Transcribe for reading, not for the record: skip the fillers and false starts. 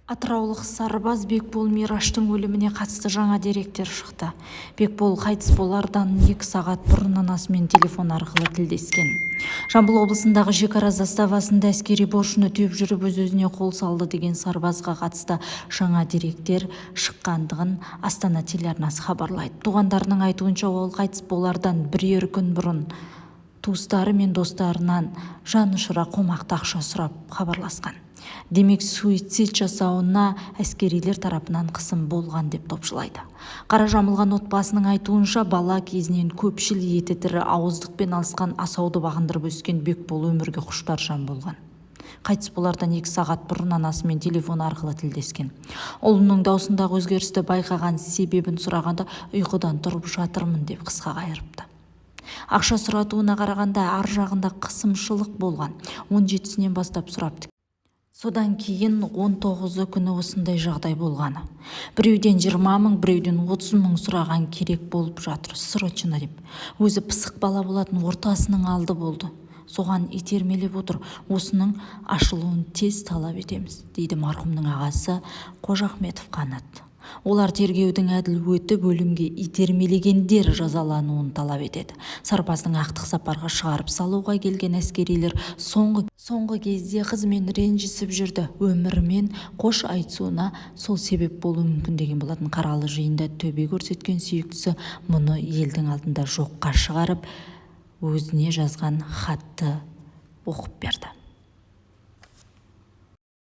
Атыраулық сарбаз Бекбол Мираштың өліміне қатысты жаңа деректер шықты. Бекбол қайтыс болардан 2 сағат бұрын анасымен телефон арқылы тілдескен. Жамбыл облысындағы шекара заставасында әскери борышын өтеп жүріп өз-өзіне қол салды деген сарбазға қатысты жаңа деректер шыққандығын Астана телеарнасы хабарлайды. Туғандарының айтуынша, ол қайтыс болардан бірер күн бұрын туыстары мен достарынан жанұшыра қомақты ақша сұрап хабарласқан. Демек, суицид жасауына әскерилер тарапынан қысым болған деп топшылайды. Қара жамылған отбасының айтуынша, бала кезінен көпшіл, еті тірі, ауыздықпен алысқан, асауды бағындырып өскен Бекбол өмірге құштар жан болған. Қайтыс болардан 2 сағат бұрын анасымен телефон арқылы тілдескен. Ұлының даусындағы өзгерісті байқаған, себебін сұрағанда, «Ұйқыдан тұрып жатырмын» деп қысқа қайырыпты. Ақша сұратуына қарағанда, ар жағында қысымшылық болған. 17-сінен бастап сұрапты. Содан кейін 19-ы күні осындай жағдай болғаны. Біреуден 20 мың, біреуден 30 мың сұраған, керек болып жатыр, срочно деп. Өзі пысық бала болатын, ортасының алды болды. Соған итермелеп отыр. Осының ашылуын тез талап етеміз, дейді марқұмның ағасы Қожахметов Қанат. Олар тергеудің әділ өтіп, өлімге итермелегендер жазалануын талап етеді. Сарбаздың ақтық сапарға шығарып салуға келген әскерилер соңғы кезде қызымен ренжісіп жүрді, өмірімен қош айтысуына сол себеп болуы мүмкін деген болатын. Қаралы жиында төбе көрсеткен сүйіктісі мұны елдің алдында жоққа шығарып, өзіне жазған хатты оқып берді.